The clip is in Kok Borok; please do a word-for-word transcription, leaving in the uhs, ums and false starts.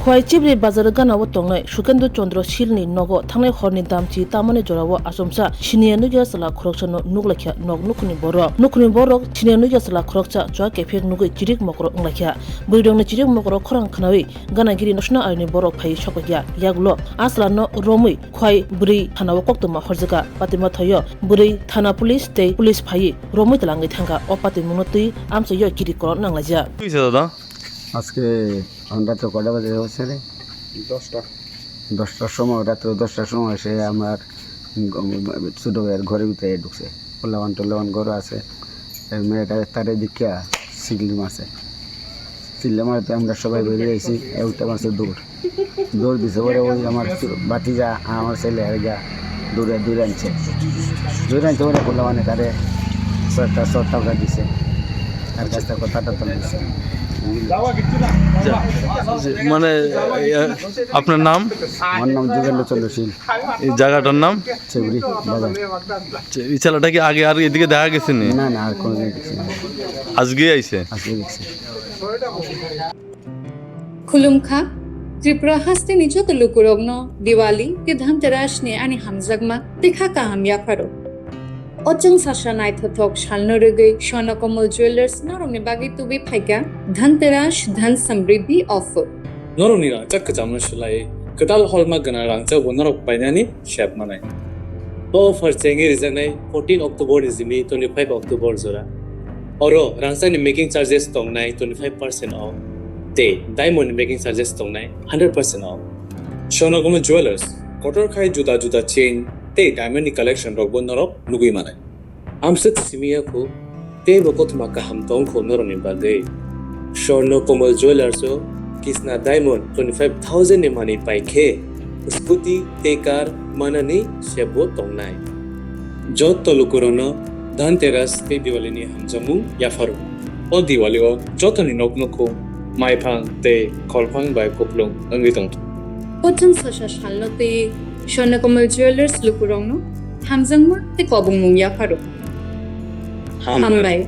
Khwai Chibri bazar ganao tongnai Sukendra Chandra Shil ni nogo thangnai horni damchi tamani jorao achomsa siniya nukya chwla khoroksano nuklaikha nok nukhungni borok. Nukhungni borok siniya nukya chwla khoroksa chua kephek nugwi chirik mokro wnglaikha. Bwrwirokni chirik mokro khorang khnawi ganagiri nosna arini borok phaiwi sokphaikha. Yagulo a chwlano romwi Khwai bwrwi thanao koktwma horjagkha. Patwima thoyo bwrwi thana police tei police phaiwi romwi twlangwi thangkha. O patwimungno twi amchaio kiri koron nanglaijak. Twi se dada? আজকে এখন রাত্রে কটা বাজে হচ্ছে রে? দশটা। দশটার সময়, রাত্রে দশটার সময় সে আমার গ-, ছোট ভাইয়ের ঘরের ভিতরে ঢুকছে। পোলাপান টোলাপান ঘরে আছে। এই মেয়েটা তারে দেখিয়া চিল্লি মারছে। চিল্লি মারতে আমরা সবাই বেরিয়ে আইছি। একটা মারছে দৌড়। দৌড় দিছে পরে ওই আমার চু-, ভাতিজা আর আমার ছেলে আর গিয়া দৌড়ে, দৌড়ে আনছে। দৌড়ে আনতে পরে পোলাপানে তারে ছয়টা, ছয়টা দিছে। তার কাছ থেকে কথাটা তো নিছে। মানে, এ, আপনার নাম? আমার নাম যোগেন্দ্র চন্দ্র শীল। এই জায়গাটার নাম? চেবড়ি বাজার। আচ্ছা, এই ছেলেটা কি আগে আর এদিকে দেখা গেছে নি? না, না, আর কোনোদিন দেখছি না। আজকেই আইছে? আজকে দেখছি। Khulumkha, Tripura hasteni joto lukurokno Diwali tei Dhanteras ni ani hamjakma tei kha kaham yapharo. O chwng sasa naithothok salno rwgwi Swarna Kamal Jewellers norokni bagwi tubui phaikha Dhanteras Dhan Samriddhi offer. Norokni rangchak kwchamno swlaiwi kwtal holma gwnang rangchakbo norok painani sep manai. O offer chengwi rijaknai fourteen October ni simi twenty-five October jora. Oro rangchakni making charges tongnai twenty-five percent off tei diamond ni making charges tongnai hundred percent off. Swarna Kamal Jewellers kotor khai juda juda chain tei diamond ni collection rokbo norok nugwi manai. Amswk simi ya kho, teibo kothoma kaham tong kho norokni bagwi. Swarna Kamal Jewellers o Kisna Diamond twenty-five thousand ni manwi pai khe, scooty tei car manani sebo tongnai. Joto lukurokno Dhanteras tei Diwali ni hamjakmung yapharo. O Diwali o jotoni nok nukhung, maiphang tei kholphang bai kuplung wngwi tongthok. O chwng sasa salno twi Swarna Kamal Jewellers lukurokno hamjakma tei kobongmung yapharo. Hambai.